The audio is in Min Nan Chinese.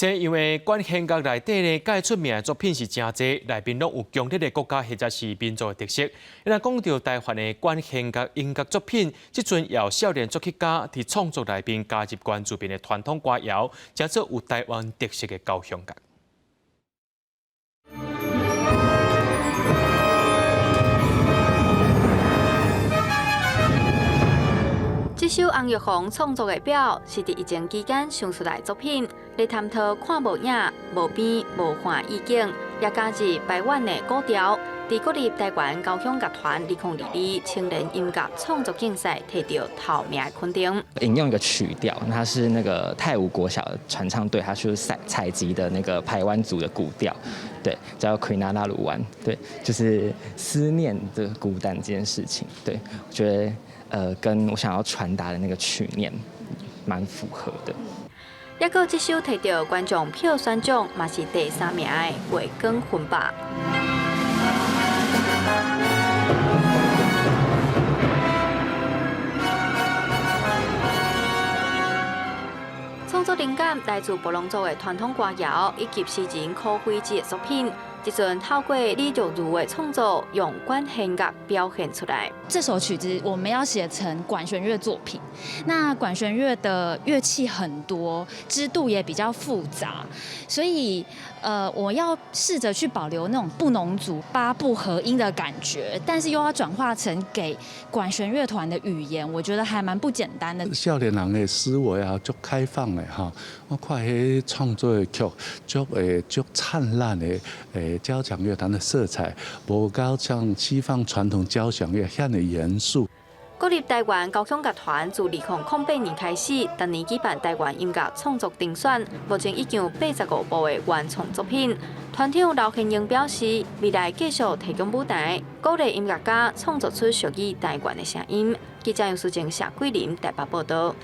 西洋的管弦樂內底呢，蓋出名的作品是誠濟，內面攏有強烈的國家或者是民族的特色。若講著台灣的管弦樂音樂作品，這陣有少年作曲家佇創作內面加入原住民的傳統歌謠，成做有台灣特色的交響樂。這首洪玉紅創作的表是佇疫情期間想出來的作品，來探討看無影、無邊、無岸意境，也加入排灣的古調。佇國立台灣交響樂團2022青年音樂創作競賽提著頭名的肯定。引用一個曲調，它是那個泰武國小傳唱隊，它是採集的那個排灣族的古調，對，叫《奎納拉魯灣》，對，就是思念的孤單這件事情，對，我覺得。跟我想要傳達的那個曲念蠻符合的。抑閣這首提著觀眾票選獎，嘛是第三名的《月光分吧》。創作靈感來自布農族的傳統歌謠，以及詩人柯輝芝的作品。這陣透過李玉如的創作，用管弦樂表現出來。這首曲子我們要寫成管弦樂作品，那管弦樂的樂器很多，織度也比較複雜，所以我要試着去保留那種布農族八部合音的感覺，但是又要轉化成給管弦樂團的語言，我覺得還蠻不簡單的。少年人的思維啊，足開放的哈，我看彼創作的曲，足會足燦爛的誒。交響樂團的色彩，無夠像西方傳統交響樂遐爾嚴肅。國立台灣交響樂團自2008年開始，逐年舉辦台灣音樂創作評選，目前已經有85部的原創作品。團長劉憲英表示，未來繼續提供舞台，鼓勵音樂家創作出屬於台灣的聲音。記者楊淑靜、謝桂林台北報道。